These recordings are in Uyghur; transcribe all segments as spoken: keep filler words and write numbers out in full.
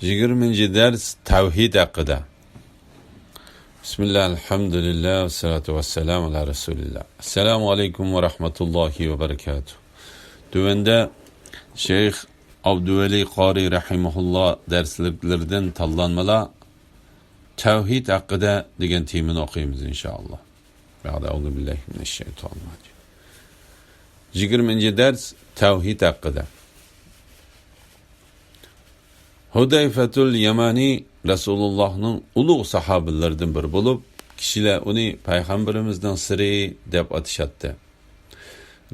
يىگىرمىنچى دەرس تەۋھىد ھەققىدە. بىسمىللا، ئەلھەمدۇلىللا، ۋەسسالاتۇ ۋەسسالامۇ ئالا رەسۇلىللا. ئەسسالامۇ ئەلەيكۇم ۋە رەھمەتۇللاھى ۋە بەرىكاتۇھ. تۆۋەندە شەيخ ئابدۇۋەلى قارى رەھىمەھۇللا دەرسلىكلىرىدىن تاللانمىلار تەۋھىد ھەققىدە دېگەن تېمىنى ئوقۇيمىز، ئىنشائاللا. بەئدە، ئەئۇزۇ بىللاھى مىنەششەيتانىر راجىم. يىگىرمىنچى دەرس تەۋھىد ھەققىدە. ھۇدەيفەتۇل يەمانى رەسۇلۇللاھنىڭ ئۇلۇغ ساھابىلىرىدىن بىرى بولۇپ، كىشىلەر ئۇنى پەيغەمبىرىمىزنىڭ سىرى دەپ ئاتىشاتتى.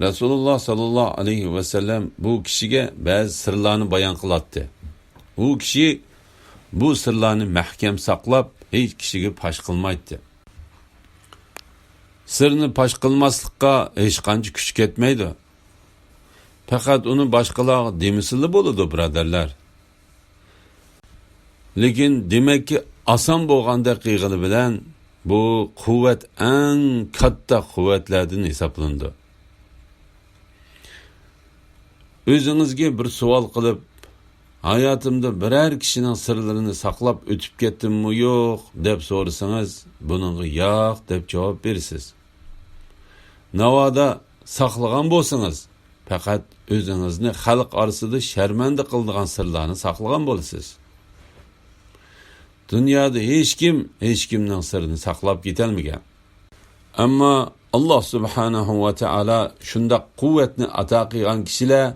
رەسۇلۇللاھ ساللاللاھۇ ئەلەيھى ۋەسەللەم بۇ كىشىگە بەزى سىرلارنى بايان قىلاتتى. ئۇ كىشى بۇ سىرلارنى مەھكەم ساقلاپ، ھېچ كىشىگە پاش قىلمايتتى. سىرنى پاش قىلماسلىققا ھېچقانچە كۈچ كەتمەيدۇ. پەقەت ئۇنى باشقىلارغا دېمىسىلا بولىدۇ، بۇرادەرلەر. لېكىن دېمەككى ئاسان بولغاندەك قىلغىنى بىلەن، بۇ قۇۋۋەت ئەڭ كاتتا قۇۋۋەتلەردىن ھېسابلىنىدۇ. ئۆزىڭىزگە بىر سوئال قىلىپ، ھاياتىمدا بىرەر كىشىنىڭ سىرلىرىنى ساقلاپ ئۆتۈپ كەتتىممۇ يوق دەپ سورىسىڭىز، بۇنىڭغا ياق دەپ جاۋاب بېرىسىز. ناۋادا ساقلىغان بولسىڭىز، پەقەت ئۆزىڭىزنى خەلق ئارىسىدا شەرمەندە قىلىدىغان سىرلارنى ساقلىغان بولىسىز. دۇنيادا ھېچكىم ھېچكىمنىڭ سىرىنى ساقلاپ كېتەلمىگەن. ئەمما ئاللاھ سۇبھانەھۇ ۋە تائالا شۇنداق قۇۋۋەتنى ئاتا قىلغان كىشىلەر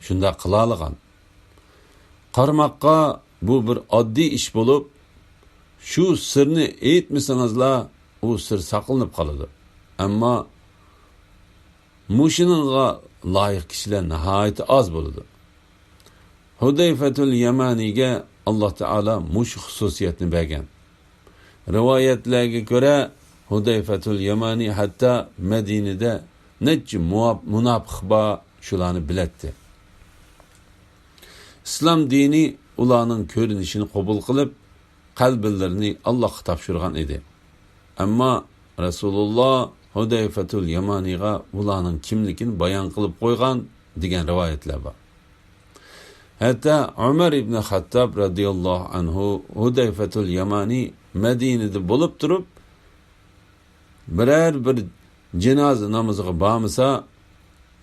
شۇنداق قىلالىغان. قارىماققا بۇ بىر ئاددىي ئىش بولۇپ، شۇ سىرنى ئېيتمىسىڭىزلا، ئۇ سىر ساقلىنىپ قالىدۇ. ئەمما مۇشۇنىڭغا لايىق كىشىلەر ناھايىتى ئاز بولىدۇ. ھۇدەيفەتۇل يەمانىيگە ئاللاھ تائالا مۇشۇ خۇسۇسىيەتنى بەرگەن. رىۋايەتلەرگە كۆرە، ھۇدەيفەتۇل يەمانىي ھەتتا مەدىنىدە نەچچە مۇۋاپ-، مۇناپىق بار، شۇلارنى بىلەتتى. ئىسلام دىنى ئۇلارنىڭ كۆرۈنۈشىنى قوبۇل قىلىپ، قەلبىلىرىنى ئاللاھقا تاپشۇرغان ئىدى. ئەمما رەسۇلۇللاھ ھۇدەيفەتۇل يەمانىيغا ئۇلارنىڭ كىملىكىنى بايان قىلىپ قويغان دېگەن رىۋايەتلەر بار. ھەتتا ئۆمەر ئىبنى خەتتاب رەزىياللاھۇ ئەنھۇ ھۇدەيفەتۇل يەمانىي مەدىنىدە بولۇپ تۇرۇپ، بىرەر بىر جىنازا نامىزىغا بارمىسا،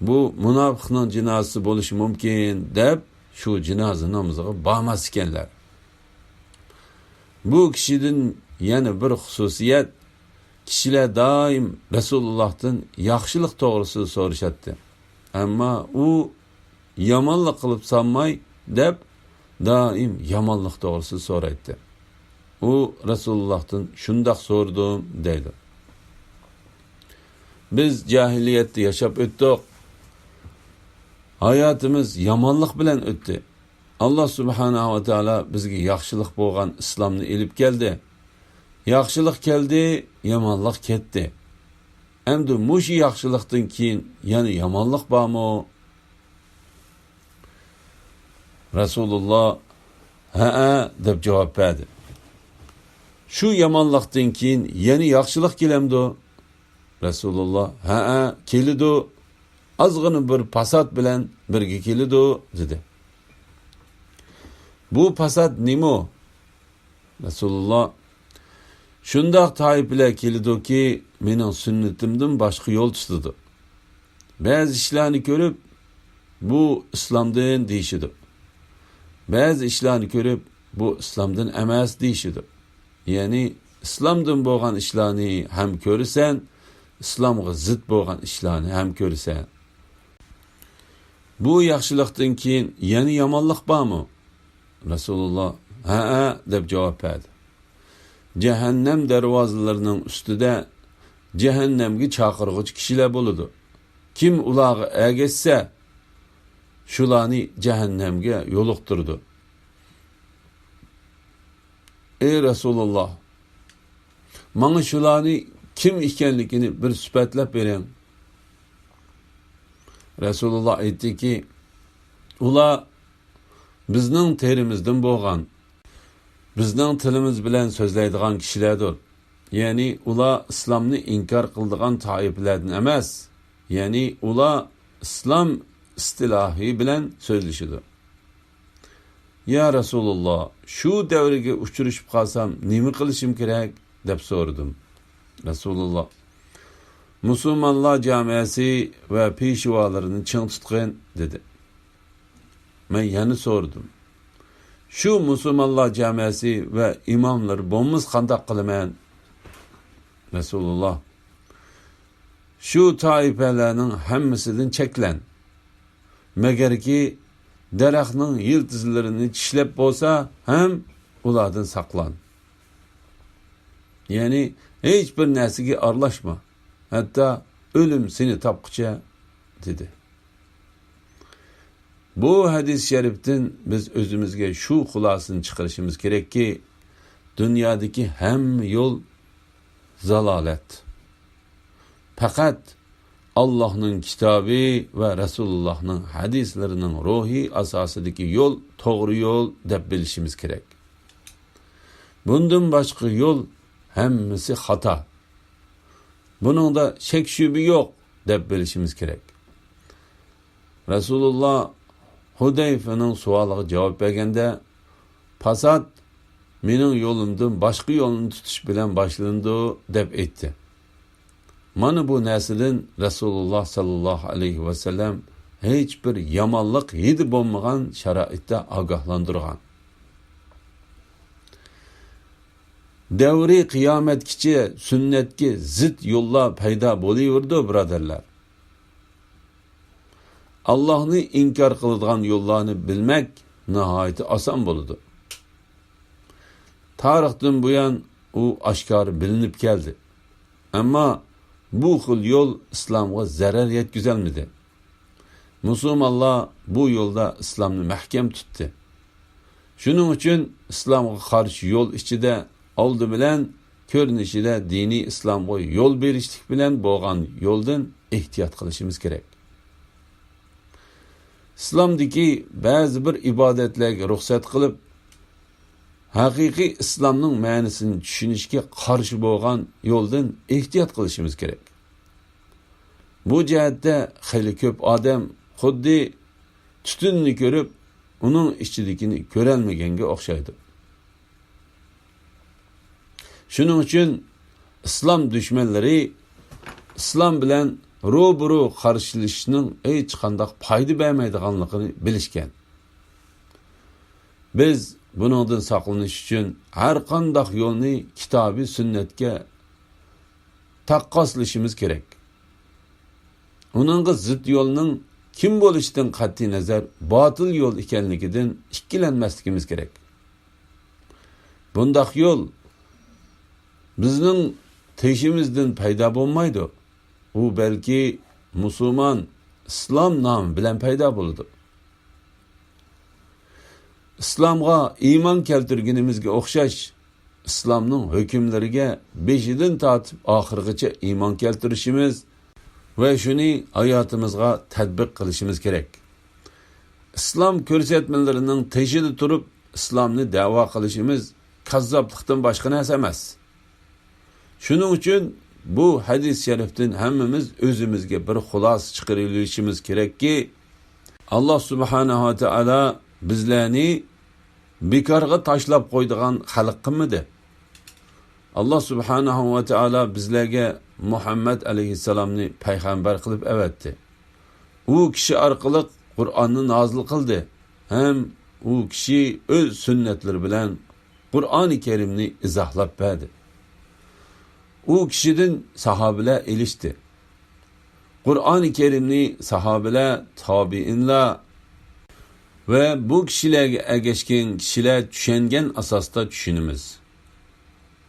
بۇ مۇناپىقنىڭ جىنازىسى بولۇشى مۇمكىن، دەپ، شۇ جىنازا نامىزىغا بارماس ئىكەنلەر. بۇ كىشىدىن يەنە بىر خۇسۇسىيەت، كىشىلەر دائىم رەسۇلۇللاھتىن ياخشىلىق توغرىسىدا سورىشاتتى. ئەمما ئۇ يامانلىق قىلىپ سالماي دەپ، دائىم يامانلىق توغرىسىدا سورايتتى. ئۇ رەسۇلۇللاھتىن شۇنداق سورىدىم دەيدۇ. بىز جاھىلىيەتتە ياشاپ ئۆتتۇق. ھاياتىمىز يامانلىق بىلەن ئۆتتى. ئاللاھ سۇبھانەھۇ ۋە تائالا بىزگە ياخشىلىق بولغان ئىسلامنى ئېلىپ كەلدى. ياخشىلىق كەلدى، يامانلىق كەتتى. ئەمدى مۇشۇ ياخشىلىقتىن كېيىن يەنە يامانلىق بارمۇ؟ رەسۇلۇللاھ، ھەئە، دەپ جاۋاب بەردى. شۇ يامانلىقتىن كېيىن يەنە ياخشىلىق كېلەمدۇ؟ رەسۇلۇللاھ، ھەئە، كېلىدۇ. ئازغىنە بىر پاسات بىلەن بىرگە كېلىدۇ، دېدى. بۇ پاسات نېمە؟ رەسۇلۇللاھ، شۇنداق تائىپىلەر كېلىدۇكى، مېنىڭ سۈننىتىمدىن باشقا يول تۇتىدۇ. بەزى ئىشلارنى كۆرۈپ، بۇ ئىسلامدىن دېيىشىدۇ. بەزى ئىشلارنى كۆرۈپ، بۇ ئىسلامدىن ئەمەس دېيىشىدۇ. يەنى ئىسلامدىن بولغان ئىشلارنى ھەم كۆرىسەن، ئىسلامغا زىت بولغان ئىشلارنى ھەم كۆرىسەن. بۇ ياخشىلىقتىن كېيىن يەنە يامانلىق بارمۇ؟ رەسۇلۇللاھ، ھەئە، دەپ جاۋاب بەردى. جەھەننەم دەرۋازىلىرىنىڭ ئۈستىدە جەھەننەمگە چاقىرغۇچى كىشىلەر بولىدۇ. كىم ئۇلارغا ئەگەشسە، شۇلارنى جەھەننەمگە يولۇقتۇرىدۇ. ئەي رەسۇلۇللاھ، ماڭا شۇلارنى كىم ئىكەنلىكىنى بىر سۈپەتلەپ بېرىڭ. رەسۇلۇللاھ ئېيتتىكى، ئۇلار بىزنىڭ تېرىمىزدىن بولغان، بىزنىڭ تىلىمىز بىلەن سۆزلەيدىغان كىشىلەردۇر. يەنى ئۇلار ئىسلامنى ئىنكار قىلىدىغان تائىپىلەردىن ئەمەس. يەنى ئۇلار ئىسلام ئىستىلاھى بىلەن سۆزلىشىدۇ. «يا رەسۇلاللا، شۇ دەۋرگە ئۇچرىشىپ قالسام نېمە قىلىشىم كېرەك؟» دەپ سورىدىم. رەسۇلاللا: «مۇسۇلمانلار جامەسى ۋە پېشۋالىرىنى چىڭ تۇتقىن» دېدى. مەن يەنە سورىدىم: «شۇ مۇسۇلمانلار جامەسى ۋە ئىماملىرى بولمىسا قانداق قىلىمەن؟» رەسۇلاللا: «شۇ تائىپەلەرنىڭ ھەممىسىدىن چەكلەن. مەگەركى دەرەخنىڭ يىلتىزلىرىنى چىشلەپ بولسا ھەم ئۇلاردىن ساقلان. يەنى ھېچ بىر نەرسىگە ئارىلاشما، ھەتتا ئۆلۈم سېنى تاپقۇچە» دېدى. بۇ ھەدىس شەرىپتىن بىز ئۆزىمىزگە شۇ خۇلاسىنى چىقىرىشىمىز كېرەككى، دۇنيادىكى ھەممە يول زالالەت. پەقەت ئاللاھنىڭ كىتابى ۋە رەسۇلۇللاھنىڭ ھەدىسلىرىنىڭ روھى ئاساسىدىكى يول توغرا يول دەپ بىلىشىمىز كېرەك. بۇندىن باشقا يول ھەممىسى خاتا. بۇنىڭدا شەك-شۈبھە يوق دەپ بىلىشىمىز كېرەك. رەسۇلۇللا ھۇدەيفىنىڭ سوئالىغا جاۋاب بەرگەندە، پاسات مېنىڭ يولۇمدىن باشقا يولنى تۇتۇش بىلەن باشلىنىدۇ دەپ ئېيتتى. مانا بۇ نەرسىدىن رەسۇلۇللا ساللاللاھۇ ئەلەيھى ۋەسەللەم ھېچ بىر يامانلىق ھىدى بولمىغان شارائىتتا ئاگاھلاندۇرغان. دەۋرى قىيامەتكىچە سۈننەتكە زىت يوللار پەيدا بولۇۋېرىدۇ، بۇرادەرلەر. ئاللاھنى ئىنكار قىلىدىغان يوللارنى بىلمەك ناھايىتى ئاسان بولىدۇ. تارىختىن بۇيان ئۇ ئاشكارا بىلىنىپ كەلدى. ئەمما بۇ خىل يول ئىسلامغا زەرەر يەتكۈزەلمىدى. مۇسۇلمانلار بۇ يولدا ئىسلامنى مەھكەم تۇتتى. شۇنىڭ ئۈچۈن ئىسلامغا قارشى يول ئىچىدە ئالدى بىلەن كۆرۈنۈشىدە دىنىي ئىسلامغا يول بېرىشلىك بىلەن بولغان يولدىن ئېھتىيات قىلىشىمىز كېرەك. ئىسلامدىكى بەزى بىر ئىبادەتلەرگە رۇخسەت قىلىپ، ھەقىقىي ئىسلامنىڭ مەنىسىنى چۈشىنىشكە قارشى بولغان يولدىن ئېھتىيات قىلىشىمىز كېرەك. بۇ جەھەتتە خېلى كۆپ ئادەم خۇددى تۈتۈننى كۆرۈپ، ئۇنىڭ ئىچىدىكىنى كۆرەلمىگەنگە ئوخشايدۇ. شۇنىڭ ئۈچۈن ئىسلام دۈشمەنلىرى ئىسلام بىلەن روبىرو قارشىلىشىشنىڭ ھېچقانداق پايدا بەرمەيدىغانلىقىنى بىلىشكەن. بىز بۇنىڭدىن ساقلىنىش ئۈچۈن ھەرقانداق يولنى كىتابى سۈننەتكە تاققاسلىشىمىز كېرەك. ئۇنىڭغا زىت يولنىڭ كىم بولۇشىدىن قەتئىينەزەر باتىل يول ئىكەنلىكىدىن ئىككىلەنمەسلىكىمىز كېرەك. بۇنداق يول بىزنىڭ تېشىمىزدىن پەيدا بولمايدۇ. ئۇ بەلكى مۇسۇلمان، ئىسلام نامى بىلەن پەيدا بولىدۇ. ئىسلامغا ئىمان كەلتۈرگىنىمىزگە ئوخشاش، ئىسلامنىڭ ھۆكۈملىرىگە بېشىدىن تارتىپ ئاخىرغىچە ئىمان كەلتۈرۈشىمىز ۋە شۇنى ھاياتىمىزغا تەتبىق قىلىشىمىز كېرەك. ئىسلام كۆرسەتمىلىرىنىڭ تېشىدا تۇرۇپ ئىسلامنى دەۋا قىلىشىمىز كاززاپلىقتىن باشقا نەرسە ئەمەس. شۇنىڭ ئۈچۈن بۇ ھەدىس شەرىفتىن ھەممىمىز ئۆزىمىزگە بىر خۇلاسە چىقىرىۋېلىشىمىز كېرەككى، ئاللا سۇبھانەھۇ ۋە تائالا بىزلەرنى بىكارغا تاشلاپ قويىدىغان خەلق قىلمىدى. ئاللا سۇبھانەھۇ ۋە تائالا بىزلەرگە مۇھەممەد ئەلەيھىسسالامنى پەيغەمبەر قىلىپ ئەۋەتتى. ئۇ كىشى ئارقىلىق قۇرئاننى نازىل قىلدى ھەم ئۇ كىشى ئۆز سۈننەتلىرى بىلەن قۇرئانى كەرىمنى ئىزاھلاپ بەردى. ئۇ كىشىدىن ساھابىلەر ئېلىشتى. قۇرئانى كەرىمنى ساھابىلەر، تابىئىنلار ۋە بۇ كىشىلەرگە ئەگەشكەن كىشىلەر چۈشەنگەن ئاساستا چۈشىنىمىز.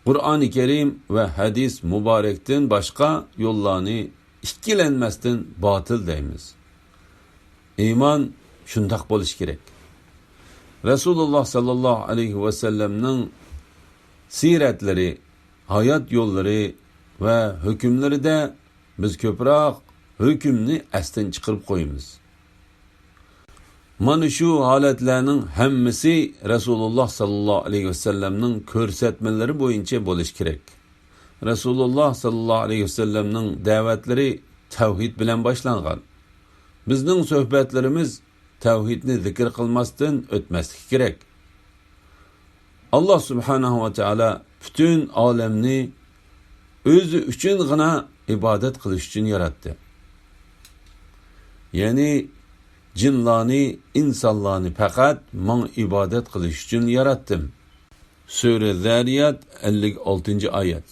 قۇرئانى كەرىم ۋە ھەدىس مۇبارەكتىن باشقا يوللارنى ئىككىلەنمەستىن باتىل دەيمىز. ئىمان شۇنداق بولۇشى كېرەك. رەسۇلۇللا ساللاللاھۇ ئەلەيھى ۋەسەللەمنىڭ سىرەتلىرى، ھايات يوللىرى ۋە ھۆكۈملىرىدە بىز كۆپرەك ھۆكۈمنى ئەستىن چىقىرىپ قويىمىز. مانا شۇ ھالەتلەرنىڭ ھەممىسى رەسۇلۇللا ساللاللاھۇ ئەلەيھى ۋەسەللەمنىڭ كۆرسەتمىلىرى بويىچە بولۇشى كېرەك. رەسۇلۇللا ساللاللاھۇ ئەلەيھى ۋەسەللەمنىڭ دەۋەتلىرى تەۋھىد بىلەن باشلانغان. بىزنىڭ سۆھبەتلىرىمىز تەۋھىدنى زىكىر قىلماستىن ئۆتمەسلىكى كېرەك. ئاللا سۇبھانەھۇ ۋە تائالا پۈتۈن ئالەمنى ئۆزى ئۈچۈنغىنا ئىبادەت قىلىش ئۈچۈن ياراتتى. يەنى جىنلارنى، ئىنسانلارنى پەقەت ماڭا ئىبادەت قىلىش ئۈچۈن ياراتتىم. سۈرە زەرىيات، ئەللىك ئالتىنچى ئايەت.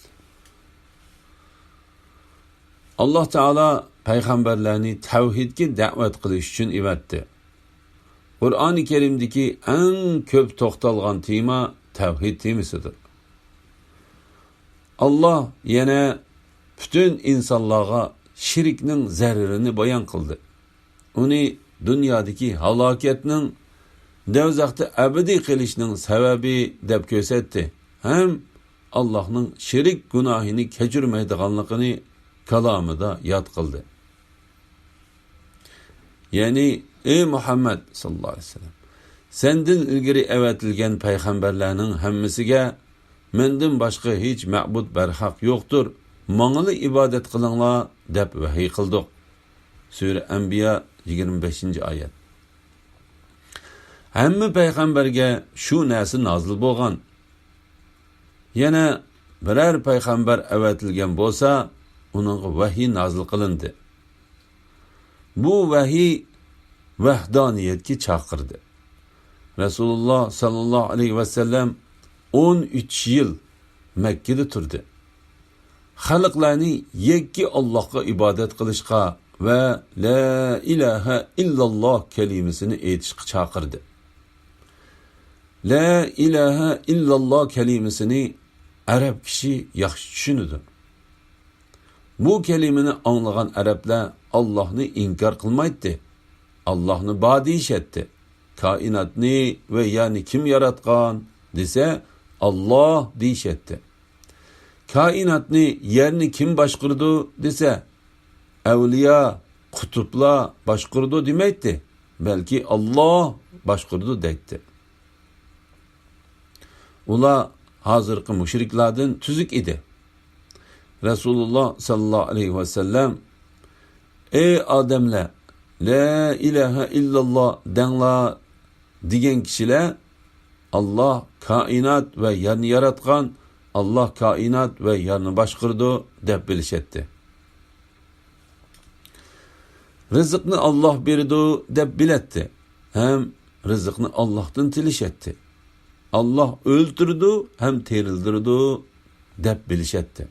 ئاللا تائالا پەيغەمبەرلەرنى تەۋھىدكە دەۋەت قىلىش ئۈچۈن ئەۋەتتى. قۇرئانى كەرىمدىكى ئەڭ كۆپ توختالغان تېما تەۋھىد تېمىسىدۇر. ئاللا يەنە پۈتۈن ئىنسانلارغا شىركنىڭ زەرىرىنى بايان قىلدى. ئۇنى دۇنيادىكى ھالاكەتنىڭ، دوزاختا ئەبەدىي قېلىشنىڭ سەۋەبى دەپ كۆرسەتتى ھەم ئاللانىڭ شېرىك گۇناھىنى كەچۈرمەيدىغانلىقىنى كالامىدا ياد قىلدى. يەنى، ئەي مۇھەممەد ساللاللاھۇ ئەلەيھى ۋەسەللەم، سەندىن ئىلگىرى ئەۋەتىلگەن پەيغەمبەرلەرنىڭ ھەممىسىگە مەندىن باشقا ھېچ مەبۇد بەرھەق يوقتۇر، ماڭىلا ئىبادەت قىلىڭلار دەپ ۋەھىي قىلدۇق. سۈرە ئەنبىيا، يىگىرمە بەشىنچى ئايەت. ھەممە پەيغەمبەرگە شۇ نەرسە نازىل بولغان. يەنە بىرەر پەيغەمبەر ئەۋەتىلگەن بولسا، ئۇنىڭغا ۋەھىي نازىل قىلىندى. بۇ ۋەھىي ۋەھدانىيەتكە چاقىردى. رەسۇلۇللا ساللاللاھۇ ئەلەيھى ۋەسەللەم ئون ئۈچ يىل مەككىدە تۇردى. خەلقلەرنى يەككە ئاللاھقا ئىبادەت قىلىشقا ۋە لا ئىلاھە ئىللاللا كەلىمىسىنى ئېيتىشقا چاقىردى. لا ئىلاھە ئىللاللا كەلىمىسىنى ئەرەب كىشى ياخشى چۈشىنىدۇ. بۇ كەلىمىنى ئاڭلىغان ئەرەبلەر ئاللاھنى ئىنكار قىلمايتتى. ئاللاھنى بار دېيىشەتتى. كائىناتنى ۋە يەرنى كىم ياراتقان دېسە، ئاللاھ دېيىشەتتى. كائىناتنى، يەرنى كىم باشقۇرىدۇ دېسە، ئەۋلىيا، قۇتۇپلار باشقۇرىدۇ دېمەيتتى، بەلكى ئاللاھ باشقۇرىدۇ دەيتتى. ئۇلار ھازىرقى مۇشرىكلاردىن تۈزۈك ئىدى. رەسۇلۇللا ساللاللاھۇ ئەلەيھى ۋەسەللەم، ئەي ئادەملەر، لا ئىلاھە ئىللاللا دەڭلار دېگەن كىشىلەر، ئاللاھ كائىنات ۋە يەرنى ياراتقان، ئاللاھ كائىنات ۋە يەرنى باشقۇرىدۇ دەپ بىلىشەتتى. رىزىقنى ئاللاھ بېرىدۇ دەپ بىلەتتى ھەم رىزىقنى ئاللاھتىن تىلىشەتتى. ئاللاھ ئۆلتۈرىدۇ ھەم تىرىلدۈرىدۇ دەپ بىلىشەتتى.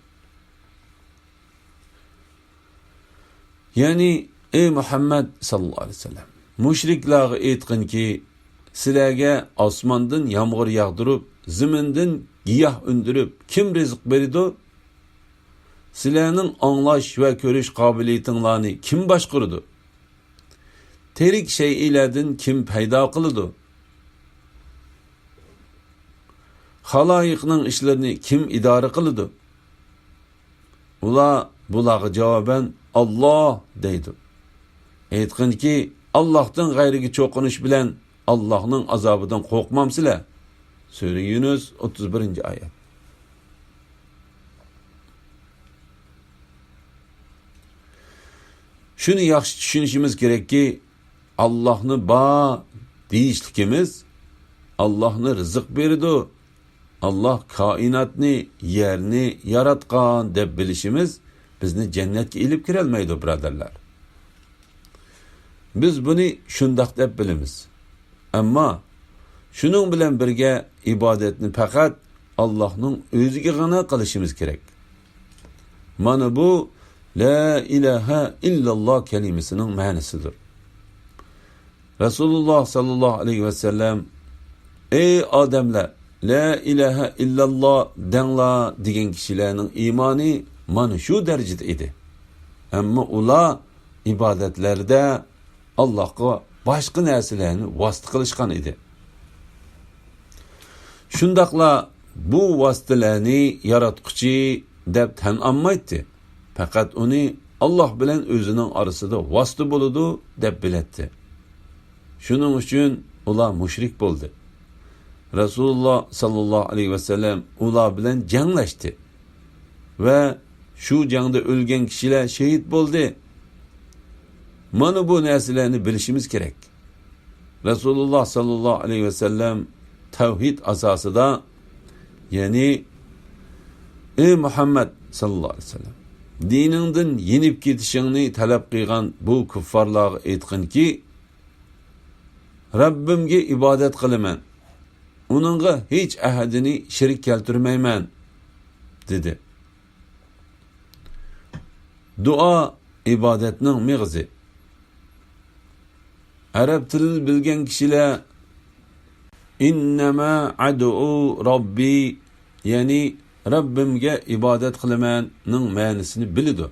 يەنى، ئەي مۇھەممەد ساللاللاھۇ ئەلەيھى ۋەسەللەم، مۇشرىكلارغا ئېيتقىنكى، سىلەرگە ئاسماندىن يامغۇر ياغدۇرۇپ، زېمىندىن گىياھ ئۈندۈرۈپ كىم رىزىق بېرىدۇ؟ سىلەرنىڭ ئاڭلاش ۋە كۆرۈش قابىلىيىتىڭلارنى كىم باشقۇرىدۇ؟ تىرىك شەيئىلەردىن كىم پەيدا قىلىدۇ؟ خالايىقنىڭ ئىشلىرىنى كىم ئىدارە قىلىدۇ؟ ئۇلار بۇلارغا جاۋابەن، ئاللاھ دەيدۇ. ئېيتقىنكى، ئاللاھتىن غەيرىگە چوقۇنۇش بىلەن ئاللاھنىڭ ئازابىدىن قورقمامسىلەر؟ سۈرە يۇنۇس، ئوتتۇز بىرىنچى ئايەت. شۇنى ياخشى چۈشىنىشىمىز كېرەككى، ئاللاھنى بار دېيىشلىكىمىز، ئاللاھنى رىزىق بېرىدۇ، ئاللاھ كائىناتنى، يەرنى ياراتقان دەپ بىلىشىمىز بىزنى جەننەتكە ئېلىپ كىرەلمەيدۇ، بۇرادەرلەر. بىز بۇنى شۇنداق دەپ بىلىمىز. ئەمما شۇنىڭ بىلەن بىرگە ئىبادەتنى پەقەت ئاللاھنىڭ ئۆزىگىغىنا قىلىشىمىز كېرەك. مانا بۇ لا ئىلاھە ئىللاللا كەلىمىسىنىڭ مەنىسىدۇر. رەسۇلۇللا ساللاللاھۇ ئەلەيھى ۋەسەللەم، ئەي ئادەملەر، لا ئىلاھە ئىللاللا دەڭلار دېگەن كىشىلەرنىڭ ئىمانى مانا شۇ دەرىجىدە ئىدى. ئەمما ئۇلار ئىبادەتلەردە ئاللاھقا باشقا نەرسىلەرنى ۋاسىتە قىلىشقان ئىدى. شۇنداقلا بۇ ۋاسىتىلەرنى ياراتقۇچى دەپ تەن ئالمايتتى. پەقەت ئۇنى ئاللاھ بىلەن ئۆزىنىڭ ئارىسىدا ۋاسىتە بولىدۇ دەپ بىلەتتى. شۇنىڭ ئۈچۈن ئۇلار مۇشرىك بولدى. رەسۇلۇللا ساللاللاھۇ ئەلەيھى ۋەسەللەم ئۇلار بىلەن جەڭلەشتى ۋە شۇ جەڭدە ئۆلگەن كىشىلەر شېھىت بولدى. مانا بۇ نەرسىلەرنى بىلىشىمىز كېرەك. رەسۇلۇللا ساللاللاھۇ ئەلەيھى ۋەسەللەم تەۋھىد ئاساسىدا يەنى، ئى مۇھەممەد ساللاللاھۇ ئەلەيھى ۋەسەللەم، دىنىڭدىن يېنىپ كېتىشىڭنى تەلەپ قىلغان بۇ كۇففارلارغا ئېيتقىنكى، رەببىمگە ئىبادەت قىلىمەن، ئۇنىڭغا ھېچ ئەھەدىنى شېرىك كەلتۈرمەيمەن، دېدى. دۇئا ئىبادەتنىڭ مېغىزى. ئەرەب تىلىنى بىلگەن كىشىلەر «ئىننەما ئەدئۇ رەببى»، يەنى «رەببىمگە ئىبادەت قىلىمەن»نىڭ مەنىسىنى بىلىدۇ.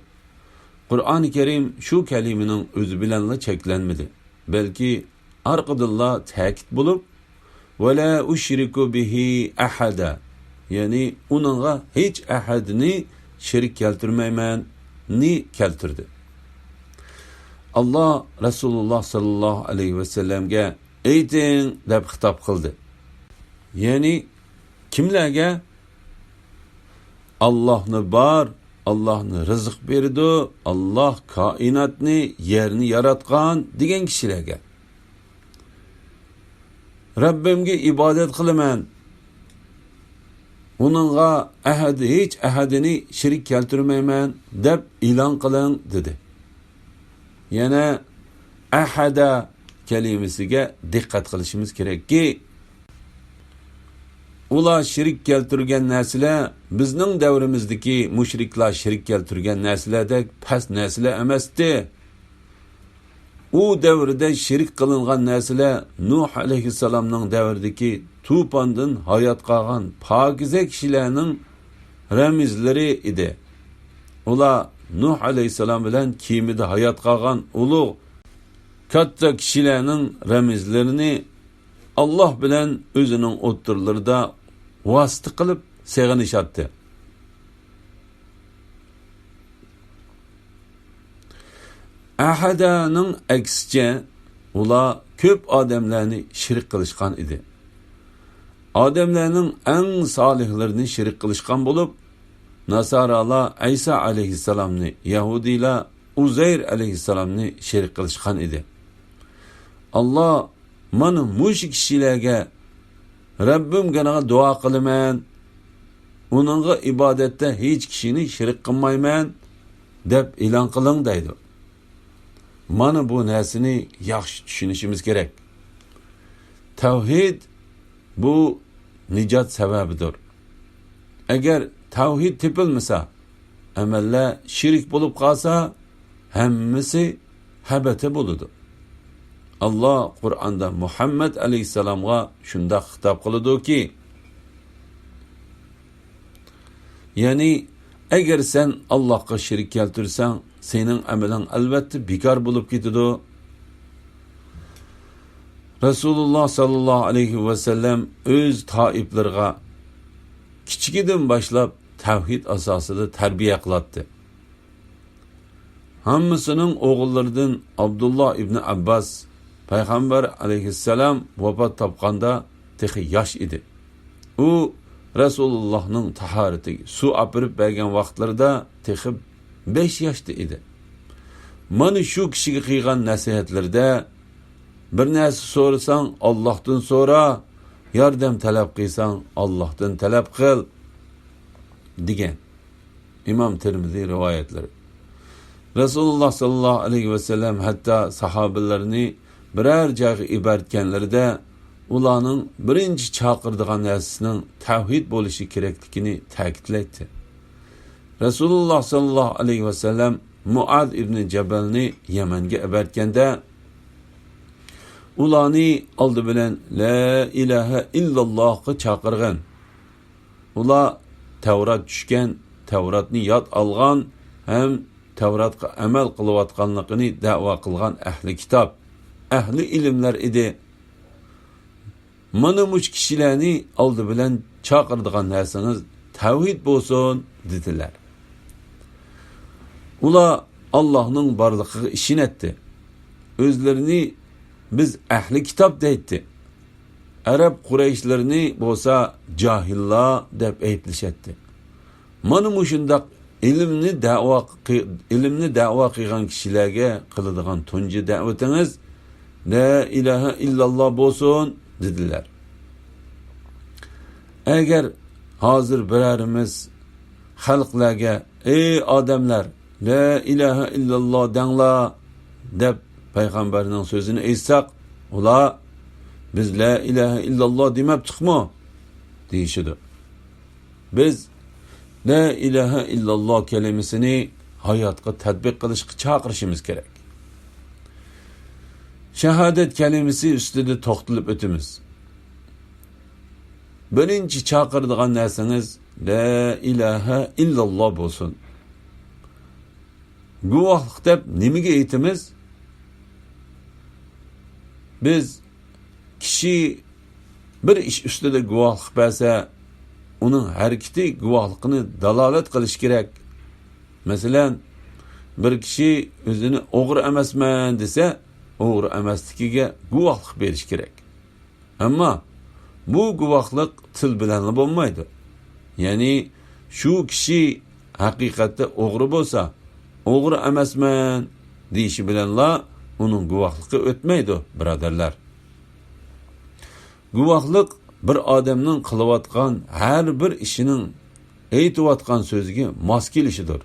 قۇرئانى كەرىم شۇ كەلىمىنىڭ ئۆزى بىلەنلا چەكلەنمىدى، بەلكى ئارقىدىنلا تەكىت بولۇپ، «ۋەلا ئۇشرىكۇ بىھى ئەھەدە»، يەنى «ئۇنىڭغا ھېچ ئەھەدنى شېرىك كەلتۈرمەيمەن»نى كەلتۈردى. ئاللا رەسۇلۇللا ساللاللاھۇ ئەلەيھى ۋەسەللەمگە «ئېيتىڭ» دەپ خىتاب قىلدى. يەنى كىملەرگە؟ «ئاللاھنى بار، ئاللاھنى رىزىق بېرىدۇ، ئاللاھ كائىناتنى، يەرنى ياراتقان» دېگەن كىشىلەرگە. «رەببىمگە ئىبادەت قىلىمەن، ئۇنىڭغا ئەھەد، ھېچ ئەھەدىنى شېرىك كەلتۈرمەيمەن» دەپ ئېلان قىلىڭ، دېدى. يەنە «ئەھەدە» كەلىمىسىگە دىققەت قىلىشىمىز كېرەككى، ئۇلار شېرىك كەلتۈرگەن نەرسىلەر بىزنىڭ دەۋرىمىزدىكى مۇشرىكلار شېرىك كەلتۈرگەن نەرسىلەردەك پەس نەرسىلەر ئەمەستى. ئۇ دەۋردە شېرىك قىلىنغان نەرسىلەر نۇھ ئەلەيھىسسالامنىڭ دەۋرىدىكى توپاندىن ھايات قالغان پاكىزە كىشىلەرنىڭ رەمزلىرى ئىدى. ئۇلار نۇھ ئەلەيھىسسالام بىلەن كېمىدە ھايات قالغان ئۇلۇغ، كاتتا كىشىلەرنىڭ رەمزلىرىنى ئاللاھ بىلەن ئۆزىنىڭ ئوتتۇرىلىرىدا ۋاسىتە قىلىپ سېغىنىشاتتى. ئەھەدەنىڭ ئەكسىچە، ئۇلار كۆپ ئادەملەرنى شېرىك قىلىشقان ئىدى. ئادەملەرنىڭ ئەڭ سالىھلىرىنى شېرىك قىلىشقان بولۇپ، ناسارالار ئەيسا ئەلەيھىسسالامنى، يەھۇدىيلار ئۇزەير ئەلەيھىسسالامنى شېرىك قىلىشقان ئىدى. ئاللا مانا مۇشۇ كىشىلەرگە «رەببىمگە دۇئا قىلىمەن، ئۇنىڭغا ئىبادەتتە ھېچ كىشىنى شېرىك قىلمايمەن» دەپ ئېلان قىلىڭ دەيدۇ. مانا بۇ نەرسىنى ياخشى چۈشىنىشىمىز كېرەك. تەۋھىد بۇ نىجات سەۋەبىدۇر. ئەگەر تەۋھىد تېپىلمىسا، ئەمەللەر شېرىك بولۇپ قالسا، ھەممىسى ھەبەتە بولىدۇ. ئاللا قۇرئاندا مۇھەممەد ئەلەيھىسسالامغا شۇنداق خىتاب قىلىدۇكى، يەنى، ئەگەر سەن ئاللاھقا شېرىك كەلتۈرسەڭ، سېنىڭ ئەمىلىڭ ئەلۋەتتە بىكار بولۇپ كېتىدۇ. رەسۇلۇللا ساللاللاھۇ ئەلەيھى ۋەسەللەم ئۆز تائىپلىرىغا كىچىكىدىن باشلاپ تەۋھىد ئاساسىدا تەربىيە قىلاتتى. ھەممىسىنىڭ ئوغۇللىرىدىن ئابدۇللا ئىبنى ئابباس پەيغەمبەر ئەلەيھىسسالام ۋاپات تاپقاندا تېخى ياش ئىدى. ئۇ رەسۇلۇللاھنىڭ تاھارىتىگە سۇ ئاپىرىپ بەرگەن ۋاقىتلىرىدا تېخى بەش ياشتا ئىدى. مانا شۇ كىشىگە قىلغان نەسىھەتلىرىدە، «بىر نەرسە سورىساڭ، ئاللاھتىن سورا، ياردەم تەلەپ قىلساڭ، ئاللاھتىن تەلەپ قىل» دېگەن. ئىمام تىرمىزى رىۋايەتلىرى. رەسۇلۇللا ساللاللاھۇ ئەلەيھى ۋەسەللەم ھەتتا ساھابىلىرىنى بىرەر جايغا ئىبەرتكەنلىرىدە، ئۇلارنىڭ بىرىنچى چاقىرىدىغان نەرسىسىنىڭ تەۋھىد بولۇشى كېرەكلىكىنى تەكىتلەيتتى. رەسۇلۇللا ساللاللاھۇ ئەلەيھى ۋەسەللەم مۇئاز ئىبنى جەبەلنى يەمەنگە ئەۋەتكەندە، ئۇلارنى ئالدى بىلەن لا ئىلاھە ئىللاللاھقا چاقىرغان. ئۇلار تەۋرات چۈشكەن، تەۋراتنى ياد ئالغان ھەم تەۋراتقا ئەمەل قىلىۋاتقانلىقىنى دەۋا قىلغان ئەھلى كىتاب، ئەھلى ئىلىملەر ئىدى. مانا مۇشۇ كىشىلەرنى ئالدى بىلەن چاقىرىدىغان نەرسىڭىز تەۋھىد بولسۇن، دېدىلەر. ئۇلار ئاللاھنىڭ بارلىقىغا ئىشىنەتتى. ئۆزلىرىنى بىز ئەھلى كىتاب دەيتتى. ئەرەب قۇرەيشلىرىنى بولسا جاھىللار دەپ ئەيىبلىشەتتى. مانا مۇشۇنداق ئىلىمنى دەۋا قى-، ئىلىمنى دەۋا قىلغان كىشىلەرگە قىلىدىغان تۇنجى دەۋىتىڭىز لا ئىلاھە ئىللاللا بولسۇن، دېدىلەر. ئەگەر ھازىر بىرەرىمىز خەلقلەرگە، «ئەي ئادەملەر، لا ئىلاھە ئىللاللا دەڭلار» دەپ پەيغەمبەرنىڭ سۆزىنى ئېيتساق، ئۇلار، «بىز لا ئىلاھە ئىللاللا دېمەپتۇقمۇ؟» دېيىشىدۇ. بىز لا ئىلاھە ئىللاللا كەلىمىسىنى ھاياتقا تەتبىق قىلىشقا چاقىرىشىمىز كېرەك. شاھادەت كەلىمىسى ئۈستىدە توختىلىپ ئۆتىمىز. بىرىنچى چاقىرىدىغان نەرسىڭىز لا ئىلاھە ئىللاللا بولسۇن. گۇۋاھلىق دەپ نېمىگە ئېيتىمىز؟ بىز، كىشى بىر ئىش ئۈستىدە گۇۋاھلىق بەرسە، ئۇنىڭ ھەرىكىتى گۇۋاھلىقىنى دالالەت قىلىشى كېرەك. مەسىلەن، بىر كىشى ئۆزىنى ئوغرى ئەمەسمەن دېسە، ئوغرى ئەمەسلىكىگە گۇۋاھلىق بېرىشى كېرەك. ئەمما بۇ گۇۋاھلىق تىل بىلەنلا بولمايدۇ. يەنى شۇ كىشى ھەقىقەتتە ئوغرى بولسا، «ئوغرى ئەمەسمەن» دېيىشى بىلەنلا ئۇنىڭ گۇۋاھلىقى ئۆتمەيدۇ، بۇرادەرلەر. گۇۋاھلىق بىر ئادەمنىڭ قىلىۋاتقان ھەر بىر ئىشىنىڭ، ئېيتىۋاتقان سۆزىگە ماس كېلىشىدۇر.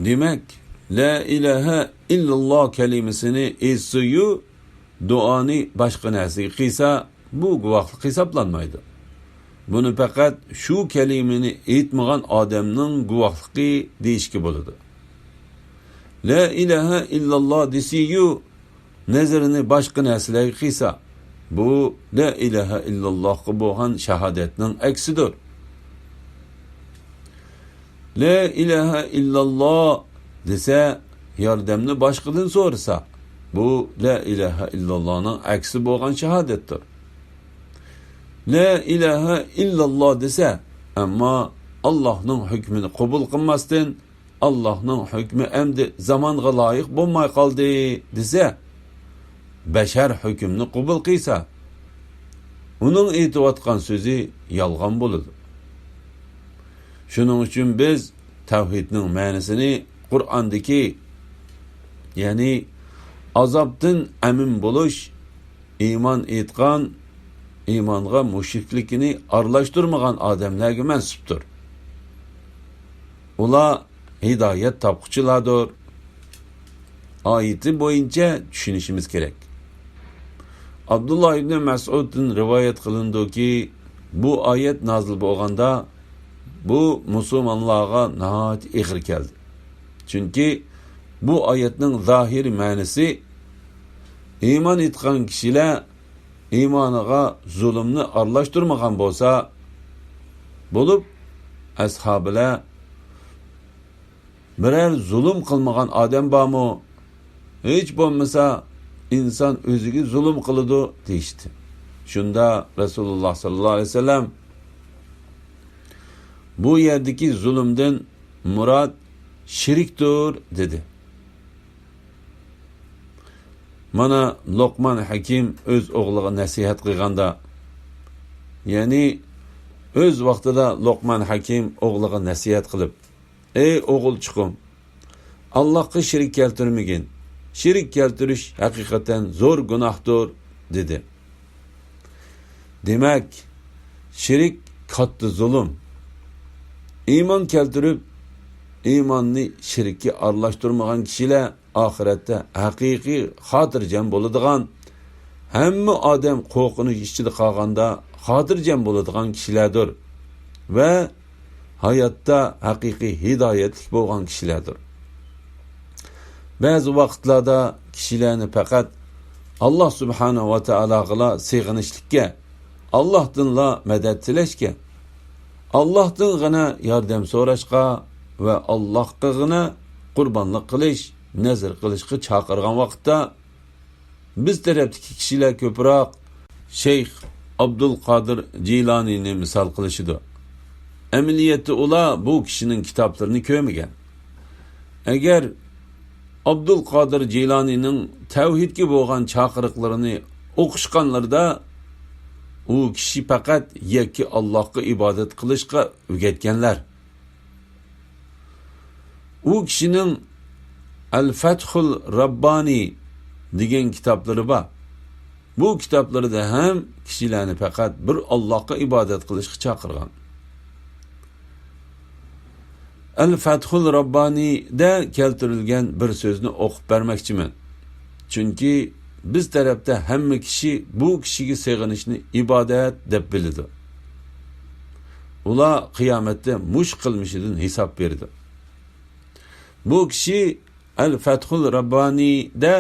دېمەك، لا ئىلاھە ئىللاللا كەلىمىسىنى ئېيتسىيۇ، دۇئانى باشقا نەرسىگە قىيسا، بۇ گۇۋاھلىق ھېسابلانمايدۇ. بۇنى پەقەت شۇ كەلىمىنى ئېيتمىغان ئادەمنىڭ گۇۋاھلىقى دېيىشكە بولىدۇ. لا ئىلاھە ئىللاللا دېسىيۇ، نەزىرىنى باشقا نەرسىلەرگە قىيسا، بۇ لا ئىلاھە ئىللاللاھقا بولغان شاھادەتنىڭ ئەكسىدۇر. لا ئىلاھە ئىللاللا دېسە، ياردەمنى باشقىدىن سورىسا، بۇ لا ئىلاھە ئىللاللانىڭ ئەكسى بولغان شاھادەتتۇر. لا ئىلاھە ئىللاللا دېسە، ئەمما ئاللاھنىڭ ھۆكمىنى قوبۇل قىلماستىن، «ئاللاھنىڭ ھۆكمى ئەمدى زامانغا لايىق بولماي قالدى» دېسە، بەشەر ھۆكۈمنى قوبۇل قىلسا، ئۇنىڭ ئېيتىۋاتقان سۆزى يالغان بولىدۇ. شۇنىڭ ئۈچۈن بىز تەۋھىدنىڭ مەنىسىنى قۇرئاندىكى، يەنى ئازابتىن ئەمىن بولۇش، ئىمان ئېيتقان، ئىمانغا مۇشرىكلىكىنى ئارىلاشتۇرمىغان ئادەملەرگە مەنسۇپتۇر. ئۇلار ھىدايەت تاپقۇچىلاردۇر. ئايىتى بويىچە چۈشىنىشىمىز كېرەك. ئابدۇللا ئىبنى مەسئۇدتىن رىۋايەت قىلىنىدۇكى، بۇ ئايەت نازىل بولغاندا، بۇ مۇسۇلمانلارغا ناھايىتى ئېغىر كەلدى. چۈنكى بۇ ئايەتنىڭ زاھىرىي مەنىسى، ئىمان ئېيتقان كىشىلەر ئىمانىغا زۇلۇمنى ئارىلاشتۇرمىغان بولسا، بولۇپ، ئەسھابىلەر، «بىرەر زۇلۇم قىلمىغان ئادەم بارمۇ؟ ھېچ بولمىسا، ئىنسان ئۆزىگە زۇلۇم قىلىدۇ» دېيىشتى. شۇندا رەسۇلۇللا ساللاللاھۇ ئەلەيھى ۋەسەللەم، «بۇ يەردىكى زۇلۇمدىن مۇراد شېرىكتۇر» دېدى. مانا، لوقمان ھەكىم ئۆز ئوغلىغا نەسىھەت قىلغاندا، يەنى ئۆز ۋاقتىدا لوقمان ھەكىم ئوغلىغا نەسىھەت قىلىپ، «ئەي ئوغۇلچۇقۇم، ئاللاھقا شېرىك كەلتۈرمىگىن. شېرىك كەلتۈرۈش ھەقىقەتەن زور گۇناھتۇر» دېدى. دېمەك، شېرىك كاتتا زۇلۇم. ئىمان كەلتۈرۈپ، ئىماننى شېرىككە ئارىلاشتۇرمىغان كىشىلەر ئاخىرەتتە ھەقىقىي خاتىرجەم بولىدىغان، ھەممە ئادەم قورقۇنچ ئىچىدە قالغاندا خاتىرجەم بولىدىغان كىشىلەردۇر ۋە ھاياتتا ھەقىقىي ھىدايەتلىك بولغان كىشىلەردۇر. بەزى ۋاقىتلاردا كىشىلەرنى پەقەت ئاللاھ سۇبھانەھۇ ۋە تائالاغىلا سېغىنىشلىككە، ئاللاھتىنلا مەدەت تىلەشكە، ئاللاھتىنغىنا ياردەم سوراشقا ۋە ئاللاھقىغىنا قۇربانلىق قىلىش، نەزىر قىلىشقا چاقىرغان ۋاقىتتا، بىز تەرەپتىكى كىشىلەر كۆپرەك شەيخ ئابدۇل قادىر جىلانىنى مىسال قىلىشىدۇ. ئەمەلىيەتتە ئۇلار بۇ كىشىنىڭ كىتابلىرىنى كۆرمىگەن. ئەگەر ئابدۇل قادىر جىلانىنىڭ تەۋھىدكە بولغان چاقىرىقلىرىنى ئوقۇشقانلىرىدا، ئۇ كىشى پەقەت يەككە ئاللاھقا ئىبادەت قىلىشقا ئۆگەتكەنلەر. ئۇ كىشىنىڭ ئەل-فەتھۇل راببانى دېگەن كىتابلىرى بار. بۇ كىتابلىرىدا ھەم كىشىلەرنى پەقەت بىر ئاللاھقا ئىبادەت قىلىشقا چاقىرغان. ئەل فەتھۇل راببانىدە كەلتۈرۈلگەن بىر سۆزنى ئوقۇپ بەرمەكچىمەن. چۈنكى بىز تەرەپتە ھەممە كىشى بۇ كىشىگە سېغىنىشنى ئىبادەت دەپ بىلىدۇ. ئۇلار قىيامەتتە مۇشۇ قىلمىشىدىن ھېساب بېرىدۇ. بۇ كىشى ئەل فەتھۇل راببانىدە،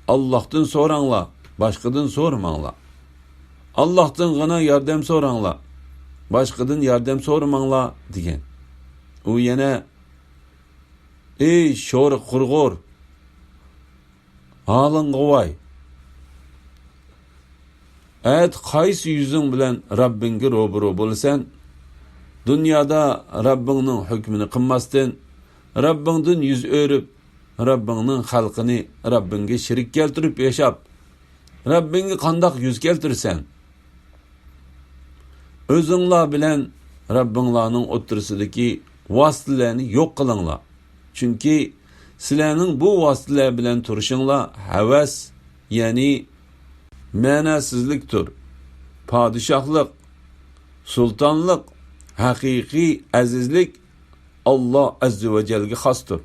ئاللاھتىن سوراڭلار، باشقىدىن سورىماڭلار. ئاللاھتىنغىنا ياردەم سوراڭلار، باشقىدىن ياردەم سورىماڭلار، دېگەن. ئۇ يەنە، ئەي شورى قۇرغۇر، ھالىڭغا ۋاي! ئەتە قايسى يۈزۈڭ بىلەن رەببىڭگە روبىرو بولىسەن؟ دۇنيادا رەببىڭنىڭ ھۆكمىنى قىلماستىن، رەببىڭدىن يۈز ئۆرۈپ، رەببىڭنىڭ خەلقىنى رەببىڭگە شېرىك كەلتۈرۈپ ياشاپ، رەببىڭگە قانداق يۈز كەلتۈرىسەن؟ ئۆزۈڭلار بىلەن رەببىڭلارنىڭ ئوتتۇرىسىدىكى ۋاسىتىلەرنى يوق قىلىڭلار. چۈنكى سىلەرنىڭ بۇ ۋاسىتىلەر بىلەن تۇرۇشۇڭلار ھەۋەس، يەنى مەناسىزلىكتۇر. پادىشاھلىق، سۇلتانلىق، ھەقىقىي ئەزىزلىك ئاللا ئەززە ۋە جەلگە خاستۇر.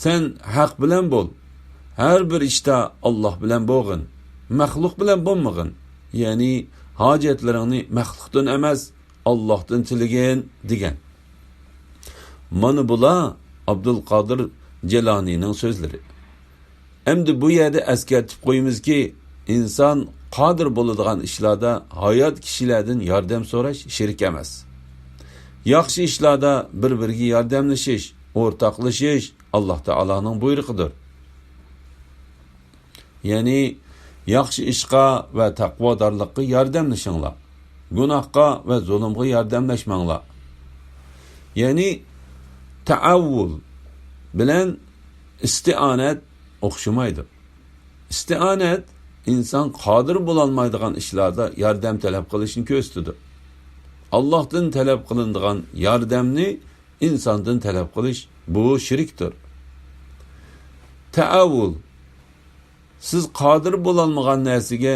سەن ھەق بىلەن بول. ھەر بىر ئىشتا ئاللا بىلەن بولغىن. مەخلۇق بىلەن بولمىغىن. يەنى ھاجەتلىرىڭنى مەخلۇقتىن ئەمەس، ئاللاھتىن تىلىگىن، دېگەن. مانا بۇلار ئابدۇلقادىر جىلانىنىڭ سۆزلىرى. ئەمدى بۇ يەردە ئەسكەرتىپ قويىمىزكى، ئىنسان قادىر بولىدىغان ئىشلاردا ھايات كىشىلەردىن ياردەم سوراش شېرىك ئەمەس. ياخشى ئىشلاردا بىر-بىرىگە ياردەملىشىش، ئورتاقلىشىش ئاللا تائالانىڭ بۇيرۇقىدۇر. يەنى ياخشى ئىشقا ۋە تەقۋادارلىققا ياردەملىشىڭلار. گۇناھقا ۋە زۇلۇمغا ياردەملەشمەڭلار. يەنى تەئەۋۋۇل بىلەن ئىستىئانەت ئوخشىمايدۇ. ئىستىئانەت ئىنسان قادىر بولالمايدىغان ئىشلاردا ياردەم تەلەپ قىلىشنى كۆرسىتىدۇ. ئاللاھتىن تەلەپ قىلىنىدىغان ياردەمنى ئىنساندىن تەلەپ قىلىش، بۇ شىركتۇر. تەئەۋۋۇل، سىز قادىر بولالمىغان نەرسىگە